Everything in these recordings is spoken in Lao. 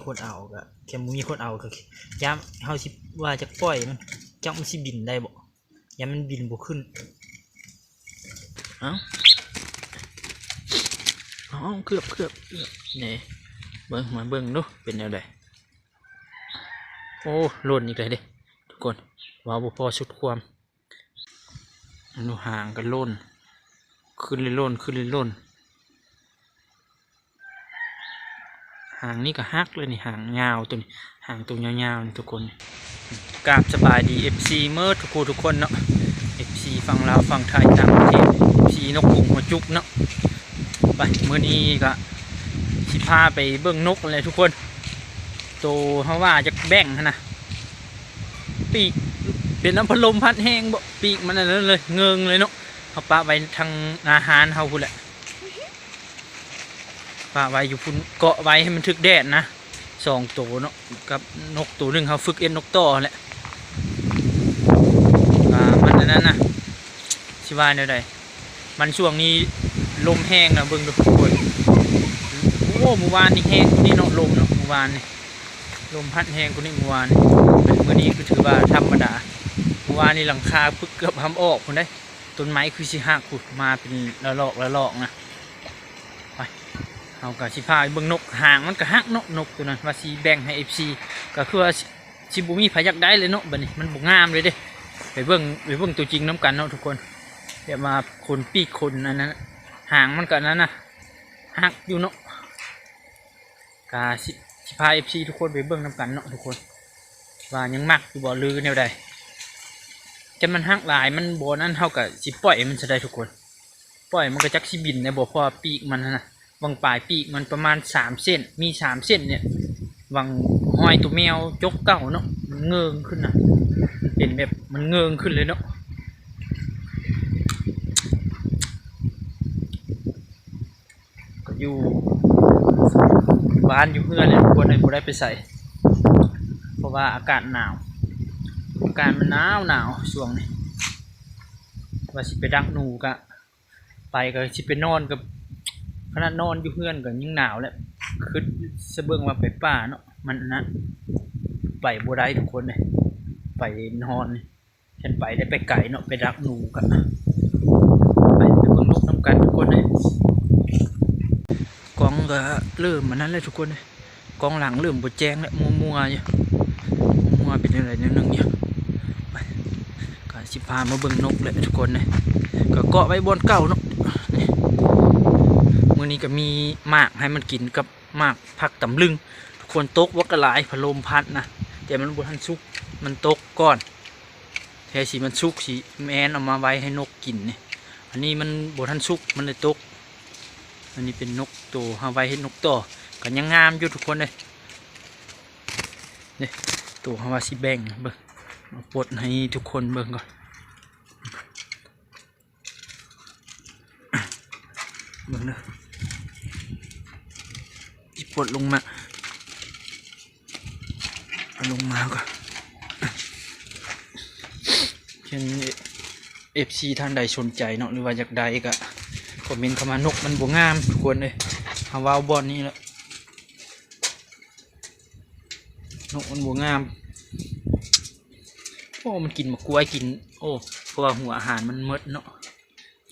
ຄົນເອົາ ກະແຄ່ບໍ່ມີຄົນເອົາ ກະຢ້ານເຮົາຊິວ່າຈະປ່ອຍມັນ ຈັກມັນຊິບິນໄດ້ບໍ່ ຢ້ານມັນບິນບໍ່ຂຶ້ນ. ເອົ້າ ເອົາ ເກືອບ ເກືອບ ເກືອບ ນີ້ ເບິ່ງ ມາເບິ່ງດູ ເປັນແນວໃດ. ໂອ້ ຫຼົ່ນອີກແລ້ວເດ້ທຸກຄົນ ເວົ້າບໍ່ພໍສຸດຄວາມ. ອັນຫາງກະຫຼົ່ນ ຂຶ້ນເລື້ອຍໆ ຂຶ້ນເລື້ອຍໆ ຫາງນີ້ກະຫັກເລີຍນີ້ ຫາງຍາວໂຕນີ້ ຫາງໂຕຍາວໆ ນີ້ທຸກຄົນ. ກາບສະບາຍດີ ເອັຟຊີ ເໝິດທຸກຜູ້ທຸກຄົນເນາະ ເອັຟຊີ ຝັ່ງລາວ ຝັ່ງໄທ ຕ່າງປະເທດ ເອັຟຊີ ນົກຫງຫົວຈຸກເນາະ. ໄປ ມື້ນີ້ກະຊິພາໄປເບິ່ງນົກແຫຼະທຸກຄົນ ໂຕເຮົາວ່າຈະແບ່ງຫັ້ນນະ ປີກເປັນນຳພັດລົມພັດແຮງບໍ ປີກມັນອັນນັ້ນເລີຍ ເງິ່ງເລີຍເນາະ. ເຮົາປະໄວ້ທາງໜ້າຮ້ານເຮົາພຸ້ນແຫຼະ ປະໄວ້ຢູ່ພຸ້ນ ເກາະໄວ້ໃຫ້ມັນຖືກແດດນະ ສອງໂຕເນາະ ກັບນົກໂຕໜຶ່ງ ເຮົາຝຶກເອັດນົກຕໍ່ຫັ້ນແຫຼະ. ອ່າ ມັນອັນນັ້ນນະ ຊິວ່າແນວໃດ ມັນຊ່ວງນີ້ລົມແຮງນະ ເບິ່ງດູທຸກຄົນ. ໂອ້ ມື້ວານນີ້ແຮງກວ່ານີ້ເນາະ ລົມເນາະ ມື້ວານນີ້ ລົມພັດແຮງກວ່ານີ້ມື້ວານນີ້. ມື້ນີ້ກະຖືວ່າທຳມະດາ ມື້ວານນີ້ຫຼັງຄາເກືອບຫ້າມອອກພຸ້ນເດ້ ຕົ້ນໄມ້ຄືຊິຫັກພຸ້ນ ມາເປັນລະລອກລະລອກນະ. ໄປ ເຮົາກະຊິພາໄປເບິ່ງນົກ ຫາງມັນກະຫັກເນາະ ນົກໂຕນັ້ນ ວ່າຊິແບ່ງໃຫ້ ເອັຟຊີ ກະຄືວ່າຊິ ຊິບໍ່ມີໃຜຢາກໄດ້ເລີຍເນາະ ບາດນີ້ມັນບໍ່ງາມເລີຍເດ້. ໄປເບິ່ງ ໄປເບິ່ງໂຕຈິງນຳກັນເນາະທຸກຄົນ ແບບວ່າຂົນປີກຂົນອັນນັ້ນ ຫາງມັນກະອັນນັ້ນນະ ຫັກຢູ່ເນາະ. ກະຊິ ຊິພາ ເອັຟຊີ ທຸກຄົນໄປເບິ່ງນຳກັນເນາະທຸກຄົນ ວ່າຍັງມັກຢູ່ບໍ່ ຫຼືແນວໃດ. ຄັນມັນຫັກຫຼາຍ ມັນບໍ່ນັ້ນ ເຮົາກະຊິປ່ອຍມັນຊະໄດ໋ທຸກຄົນ ປ່ອຍມັນກະຈັກຊິບິນໄດ້ບໍ່ ເພາະວ່າປີກມັນຫັ້ນນະ ຫວ່າງປາຍປີກມັນປະມານສາມເຊັນ ມີສາມເຊັນນີ້ ຫວ່າງຮອຍໂຕແມວຈົກເກົ່າເນາະ ມັນເງິ່ງຂຶ້ນນະ ມັນເປັນແບບມັນເງິ່ງຂຶ້ນເລີຍເນາະ. ກະຢູ່ ຢູ່ບ້ານຢູ່ເຮືອນແຫຼະທຸກຄົນເອີຍ ບໍ່ໄດ້ໄປໃສ ເພາະວ່າອາກາດໜາວ ອາກາດມັນໜາວໜາວຊ່ວງນີ້. ວ່າຊິໄປດັກໜູກະ ໄປກະຊິໄປນອນກະ ຂະໜາດນອນຢູ່ເຮືອນກະຍັງໜາວແຫຼະ ຄຶດຊະເບິ່ງວ່າໄປປ່າເນາະ ມັນອັນນັ້ນ ໄປບໍ່ໄດ້ທຸກຄົນເອີຍ ໄປນອນ ຄັນໄປໄດ້ໄປໄກເນາະ ໄປດັກໜູກະ ໄປ ໄປເບິ່ງນົກນຳກັນທຸກຄົນເອີຍ. ກ້ອງກະເລີ່ມອັນນັ້ນແຫຼະທຸກຄົນເອີຍ ກ້ອງຫຼັງເລີ່ມບໍ່ແຈ້ງແລ້ວ ມົວໆຢູ່ ມົວໆ ເປັນຈັ່ງໃດແນວໜຶ່ງຢູ່. ໄປ ກະຊິພາມາເບິ່ງນົກແຫຼະທຸກຄົນເອີຍ ກະເກາະໄວ້ບ່ອນເກົ່າເນາະ. ມື້ນີ້ກະມີໝາກໃຫ້ມັນກິນກັບໝາກຜັກຕຳລຶງທຸກຄົນ ຕົກບັກຫຼາຍ ພັດລົມພັດນະ ແຕ່ມັນບໍ່ທັນສຸກ ມັນຕົກກ່ອນ. ແທ້ຊິມັນສຸກຊິແມ່ນເອົາມາໄວ້ໃຫ້ນົກກິນນີ້ ອັນນີ້ມັນບໍ່ທັນສຸກ ມັນເລີຍຕົກ. ອັນນີ້ເປັນນົກໂຕເຮົາໄວ້ເຮັດນົກຕໍ່ ກະຍັງງາມຢູ່ທຸກຄົນເອີຍ. ນີ້ ໂຕເຮົາວ່າຊິແບ່ງ ເບິ່ງ ເອົາປົດໃຫ້ທຸກຄົນເບິ່ງກ່ອນ ເບິ່ງເດີ ຊິປົດລົງມາ ເອົາລົງມາກ່ອນ. ຄັນ ເອັຟຊີ ທ່ານໃດສົນໃຈເນາະ ຫຼືວ່າຢາກໄດ້ກະຄອມເມັນເຂົ້າມາ. ນົກມັນບໍ່ງາມທຸກຄົນເອີຍ ເຮົາເວົ້າບ່ອນນີ້ແຫຼະ ນົກມັນບໍ່ງາມ. ໂອ້ ມັນກິນໝາກກ້ວຍ ກິນ ໂອ້ ເພາະວ່າຫົວອາຫານມັນໝົດເນາະ.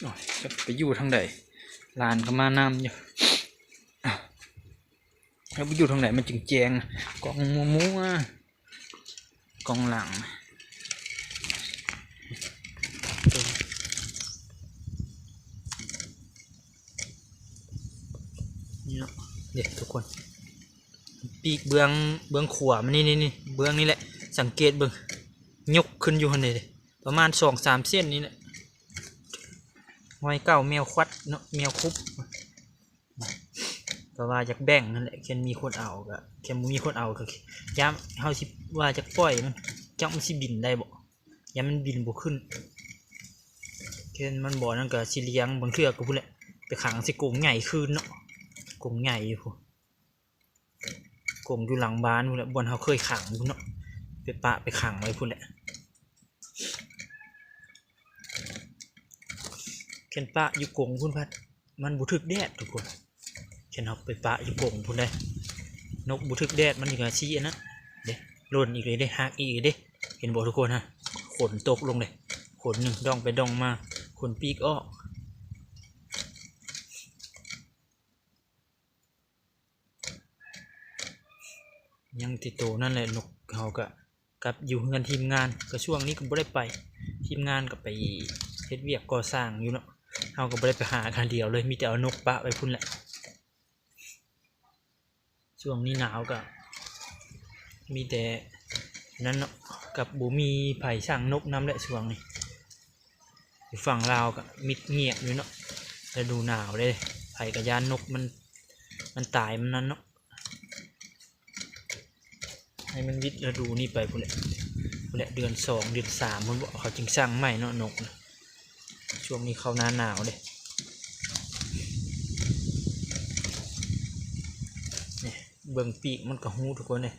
ໂອ້ຍ ຈັກໄປຢູ່ທາງໃດ ຫຼານກະມານຳຢູ່. ເຮົາໄປຢູ່ທາງໃດມັນຈຶ່ງແຈ້ງ ກ້ອງມົວໆ ກ້ອງຫຼັງ ນີ້ເນາະ ເດ້ທຸກຄົນ ປີກເບື້ອງ ເບື້ອງຂວາມັນນີ້ ນີ້ ນີ້ ເບື້ອງນີ້ແຫຼະ ສັງເກດເບິ່ງ ຍົກຂຶ້ນຢູ່ຫັ້ນເດ້ ປະມານສອງສາມເຊັນນີ້ແຫຼະ ຮອຍເກົ່າແມວຄວັດເນາະ ແມວຄຸບ. ກະວ່າຢາກແບ່ງຫັ້ນແຫຼະ ຄັນມີຄົນເອົາກະ ຄັນບໍ່ມີຄົນເອົາກະ ຢ້ານເຮົາຊິວ່າຈະປ່ອຍມັນ ຈັກມັນຊິບິນໄດ້ບໍ່ ຢ້ານມັນບິນບໍ່ຂຶ້ນ. ຄັນມັນບໍ່ນັ້ນກະຊິລ້ຽງ ບາງເທື່ອກະພຸ້ນແຫຼະ ໄປຂັງໃສ່ກົງໃຫຍ່ຄືນເນາະ ກົງໃຫຍ່ຢູ່ພຸ້ນ ກົງຢູ່ຫຼັງບ້ານພຸ້ນແຫຼະ ບ່ອນເຮົາເຄີຍຂັງພຸ້ນເນາະ ໄປປະໄປຂັງໄວ້ພຸ້ນແຫຼະ. ຄັນປະຢູ່ກົງພຸ້ນພັດ ມັນບໍ່ຖືກແດດທຸກຄົນ ຄັນເຮົາໄປປະຢູ່ກົງພຸ້ນເດ້. ນົກບໍ່ຖືກແດດມັນກໍຊິອັນນັ້ນເດ້ ຫຼົ່ນອີກເລີຍເດ້ ຫັກອີກເດ້. ເຫັນບໍ່ທຸກຄົນ? ຮະ ຂົນຕົກລົງເດ້ ຂົນໜຶ່ງ ດອງໄປດອງມາ ຂົນປີກອອກ. ຍັງແຕ່ໂຕນັ້ນແຫຼະ ນົກເຮົາກະກັບຢູ່ເຮືອນທີມງານ ກະຊ່ວງນີ້ກໍບໍ່ໄດ້ໄປ ທີມງານກໍໄປເຮັດວຽກກໍ່ສ້າງຢູ່ເນາະ ເຮົາກໍບໍ່ໄດ້ໄປຫາກະດຽວເລີຍ ມີແຕ່ເອົານົກປະໄວ້ພຸ້ນແຫຼະ. ຊ່ວງນີ້ໜາວກະມີແຕ່ນັ້ນເນາະ ກັບບໍ່ມີໃຜສ້າງນົກນຳແຫຼະຊ່ວງນີ້. ຢູ່ຝັ່ງລາວກໍມິດງຽບຢູ່ເນາະ ລະດູໜາວເດ້ ໃຜກໍຢ້ານນົກມັນ ມັນຕາຍມັນນັ້ນເນາະ. ໃຫ້ມັນວິດລະດູນີ້ໄປພຸ້ນແຫຼະ ພຸ້ນແຫຼະ ເດືອນສອງເດືອນສາມພຸ້ນເບາະ ເຂົາຈຶ່ງສ້າງໃໝ່ເນາະ ນົກນະ. ຊ່ວງນີ້ເຂົ້າໜ້າໜາວເດ້ ນີ້ເບິ່ງປີກມັນກໍຮູ້ທຸກຄົນເດ້.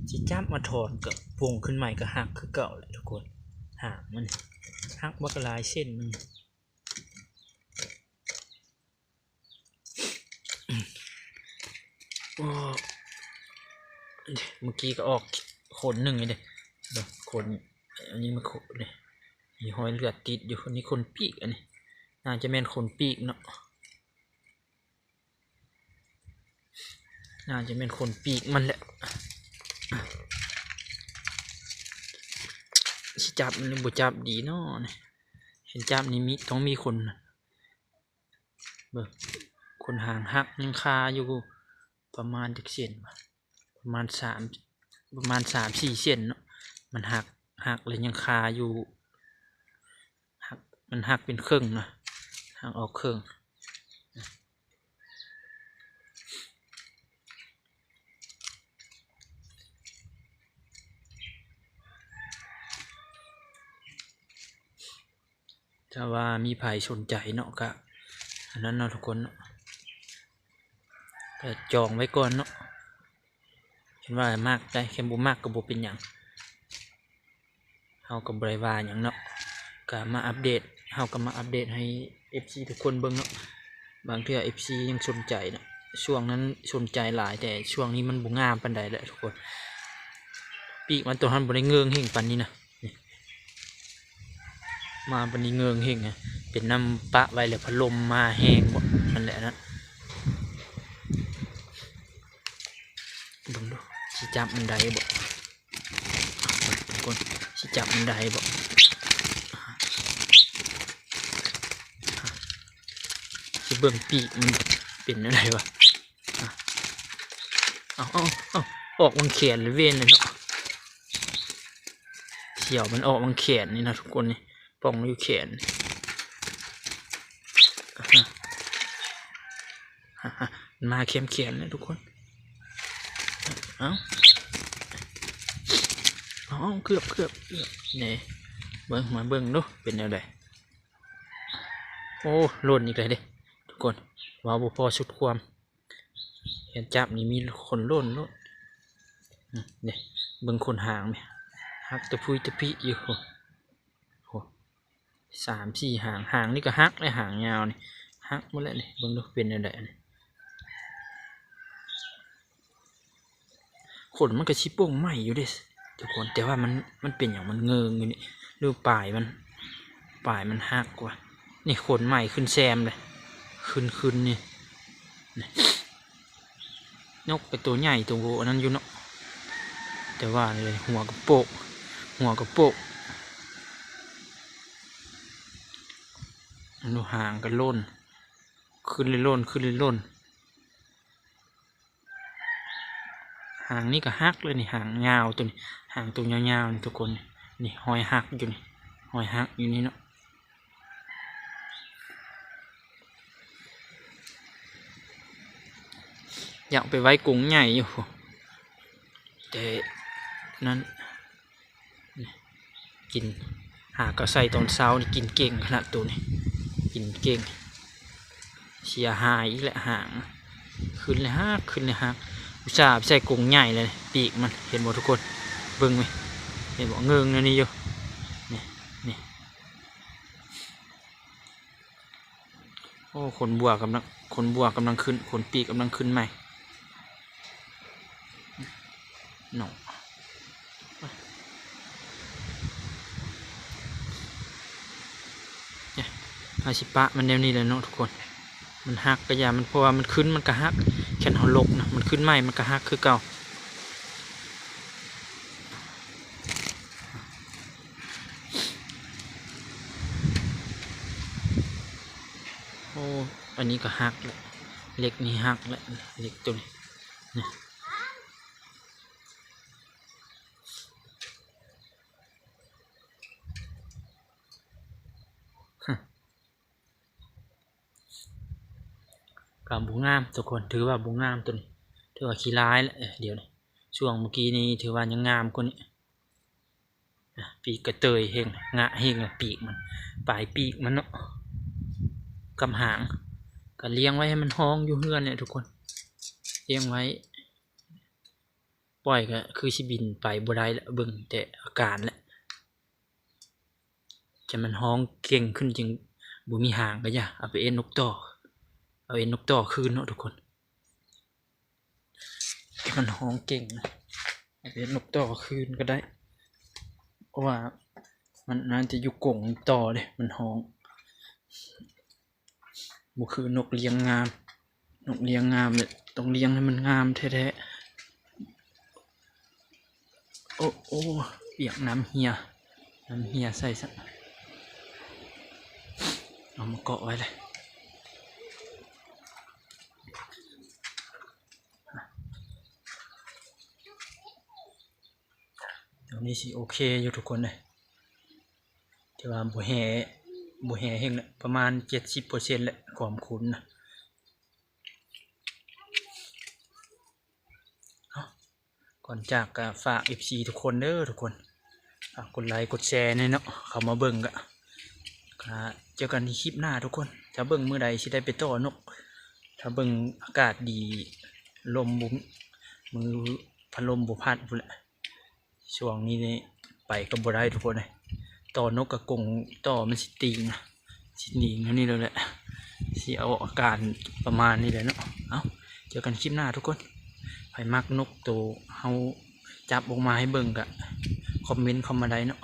ຊິຈັບມາຖອນກໍປົງຂຶ້ນໃໝ່ກໍຫັກຄືເກົ່າແຫຼະທຸກຄົນ ຫາງມັນຫັກບັກຫຼາຍເສັ້ນໜຶ່ງ. ໂອ້ ເມື່ອກີ້ກໍອອກຂົນໜຶ່ງນີ້ເດ້ ຂົນ ອັນນີ້ມັນຂົນເດ້ ມີຮອຍເລືອດຕິດຢູ່ ອັນນີ້ຂົນປີກ ອັນນີ້ໜ້າຈະແມ່ນຂົນປີກເນາະ. ໜ້າຈະແມ່ນຂົນປີກມັນແຫຼະ ຊິຈັບມັນຫຼືບໍ່ຈັບດີເນາະ ນີ້ ຄັນຈັບນີ້ມີ ຕ້ອງມີຂົນ ເບິ່ງ ຂົນຫາງຫັກຍັງຄາຢູ່ ປະມານຈັກເສັ້ນວະ ປະມານສາມ ປະມານສາມສີ່ເສັ້ນເນາະ ມັນຫັກ ຫັກແລ້ວຍັງຄາຢູ່ ຫັກ ມັນຫັກເປັນເຄິ່ງນະ ຫັກອອກເຄິ່ງ. ຖ້າວ່າມີໃຜສົນໃຈເນາະ ກະອັນນັ້ນເນາະທຸກຄົນເນາະ ກະຈອງໄວ້ກ່ອນເນາະ ຄັນວ່າມັກໄດ໋ ຄັນບໍ່ມັກກໍບໍ່ເປັນຫຍັງ ເຮົາກໍບໍ່ໄດ້ວ່າຫຍັງເນາະ ກະມາອັບເດດ ເຮົາກໍມາອັບເດດໃຫ້ເອັຟຊີທຸກຄົນເບິ່ງເນາະ ບາງເທື່ອເອັຟຊີຍັງສົນໃຈເນາະ ຊ່ວງນັ້ນສົນໃຈຫຼາຍ ແຕ່ຊ່ວງນີ້ມັນບໍ່ງາມປານໃດແຫຼະທຸກຄົນ ປີກມັນໂຕຫັ້ນບໍ່ໄດ້ເງິງເຮັງປານນີ້ນະ. ນີ້ ມາບັດນີ້ເງິງເຮັງ ເປັນນຳປະໄວ້ແລ້ວພັດລົມມາແຮງບໍ ນັ້ນແຫຼະນະ ເບິ່ງດູ ຊິຈັບມັນໄດ້ບໍ ທຸກຄົນ ຊິຈັບມັນໄດ້ບໍ ຊິເບິ່ງປີກມັນເປັນແນວໃດວະ. ເອົາ ເອົາ ເອົາ ອອກວັງແຂນເລີຍເວນເລີຍເນາະ ສຽວມັນອອກວັງແຂນນີ້ນະທຸກຄົນ ນີ້ປ່ອງຢູ່ແຂນ ມາແຄມແຂນເລີຍທຸກຄົນ ເອົາ ເອົາ ເກືອບ ເກືອບ ເກືອບ ນີ້ ເບິ່ງ ມາເບິ່ງດູເປັນແນວໃດ ໂອ້ ຫຼົ່ນອີກແລ້ວເດ້ທຸກຄົນ ເວົ້າບໍ່ພໍສຸດຄວາມ ແຂນຈັບນີ້ມີຂົນໂລ້ນໂລດ ເດ້ ເບິ່ງຂົນຫາງແມ ຫັກຕະພຸຍຕະພິຢູ່ ໂອ້ ໂອ້ ສາມສີ່ຫາງ ຫາງນີ້ກໍຫັກແລ້ວ ຫາງຍາວນີ້ຫັກໝົດແລ້ວນີ້ ເບິ່ງດູເປັນແນວໃດ ຂົນມັນກໍຊິປົ່ງໃໝ່ຢູ່ເດ້ທຸກຄົນ ແຕ່ວ່າມັນ ມັນເປັນຫຍັງມັນເງິງຢູ່ນີ້ ຫຼືປາຍມັນ ປາຍມັນຫັກວະ ນີ້ຂົນໃໝ່ຂຶ້ນແຊມເລີຍ ຂຶ້ນ ຂຶ້ນນີ້ ນີ້ ນົກກໍໂຕໃຫຍ່ໂຕອັນນັ້ນຢູ່ເນາະ ແຕ່ວ່ານີ້ເລີຍ ຫົວກະໂປກ ຫົວກະໂປກ ອັນນີ້ຫາງກໍໂລ້ນ ຂຶ້ນເລື້ອຍໆ ຂຶ້ນເລື້ອຍໆ ຫາງນີ້ກໍຫັກເລີຍນີ້ ຫາງຍາວໂຕນີ້ ຫາງໂຕຍາວໆ ນີ້ທຸກຄົນ ນີ້ຮອຍຫັກຢູ່ນີ້ ຮອຍຫັກຢູ່ນີ້ເນາະ ຢາກໄປໄວ້ກົງໃຫຍ່ຢູ່ ແຕ່ນັ້ນ ກິນ ຫາກໍໃສ່ຕອນເຊົ້ານີ້ ກິນເກັ່ງຂະໜາດໂຕນີ້ ກິນເກັ່ງ ເສຍຫາຍອີກແຫຼະຫາງ ຂຶ້ນແລ້ວຫັກ ຂຶ້ນແລ້ວຫັກ ອຸດສ່າໄປໃສ່ກົງໃຫຍ່ເລີຍ ປີກມັນ ເຫັນບໍ່ທຸກຄົນ ເບິ່ງແມ ເຫັນບໍ່ ເງິງແນວນີ້ຢູ່ ນີ້ ນີ້. ໂອ້ ຂົນບົວກຳລັງ ຂົນບົວກຳລັງຂຶ້ນ ຂົນປີກກຳລັງຂຶ້ນໃໝ່ເນາະ. ເຮົາຊິປະມັນແນວນີ້ແຫຼະເນາະທຸກຄົນ. ມັນຫັກກະຢ່າມັນ ເພາະວ່າມັນຂຶ້ນມັນກະຫັກ. ຄັນເຮົາລົກນະ ມັນຂຶ້ນໃໝ່ມັນກະຫັກຄືເກົ່າ. ໂອ້ ອັນນີ້ກະຫັກແຫຼະ ເຫຼັກນີ້ຫັກແຫຼະ ເຫຼັກໂຕນີ້ ນີ້. ກະບໍ່ງາມທຸກຄົນ ຖືວ່າບໍ່ງາມໂຕນີ້ ຖືວ່າຂີ້ຮ້າຍແຫຼະ. ດຽວນີ້ ຊ່ວງມື້ກີ້ນີ້ຖືວ່າຍັງງາມກວ່ານີ້. ອາ ປີກກະເຕີຍແຮງ ງະແຮງລະປີກມັນ ປາຍປີກມັນເນາະ ກັບຫາງ. ກະລ້ຽງໄວ້ໃຫ້ມັນຮ້ອງຢູ່ເຮືອນແຫຼະທຸກຄົນ ລ້ຽງໄວ້. ປ່ອຍກະຄືຊິບິນໄປບໍ່ໄດ້ລະ ເບິ່ງແຕ່ອາການແຫຼະ. ຈະມັນຮ້ອງເກັ່ງຂຶ້ນຈຶ່ງບໍ່ມີຫາງກະຢ່າ ເອົາໄປເອັນນົກຕໍ່ ເອົາເອັນນົກຕໍ່ຄືນເນາະທຸກຄົນ. ມັນຮ້ອງເກັ່ງ ເຮັດນົກຕໍ່ຄືນກະໄດ້ ເພາະວ່າມັນໜ້າຈະຢູ່ກົງຕໍ່ເດ້ ມັນຮ້ອງ. ບໍ່ຄືນົກລ້ຽງງາມ ນົກລ້ຽງງາມນີ້ຕ້ອງລ້ຽງໃຫ້ມັນງາມແທ້ໆ. ໂອ້ ໂອ້ ປຽກ ນ້ຳເຮ່ຍ ນ້ຳເຮ່ຍໃສ່ຊະ ເອົາມາເກາະໄວ້ເລີຍ. ຕົງນີ້ຊິໂອເຄຢູ່ທຸກຄົນເອີຍ ຖືວ່າບໍ່ແຮ່ ບໍ່ແຮ່ແຮງລະ ປະມານເຈັດສິບເປີເຊັນແຫຼະ ຄວາມຂຸ້ນນະ. ເອົ້າ ກ່ອນຈາກກະຝາກເອັຟຊີທຸກຄົນເດີທຸກຄົນ ຝາກກົດໄລກົດແຊແດ່ເນາະ ເຂົ້າມາເບິ່ງກະ ກະເຈີກັນທີ່ຄລິບໜ້າທຸກຄົນ. ຖ້າເບິ່ງມື້ໃດຊິໄດ້ໄປຕໍ່ນົກ ຖ້າເບິ່ງອາກາດດີ ລົມບໍ່ ມືພັດລົມບໍ່ພັດພຸ້ນແຫຼະ. ຊ່ວງນີ້ນີ້ໄປກະບໍ່ໄດ້ທຸກຄົນເອີຍ ຕໍ່ນົກກະກົງຕໍ່ມັນຊິຕີງ ຊິຕີງແນວນີ້ແລ້ວແຫຼະ. ຊິເອົາອາການປະມານນີ້ແຫຼະເນາະ. ເອົ້າ ເຈີກັນຄລິບໜ້າທຸກຄົນ ໃຜມັກນົກໂຕເຮົາຈັບອອກມາໃຫ້ເບິ່ງກະຄອມເມັນເຂົ້າມາໄດ້ເນາະ.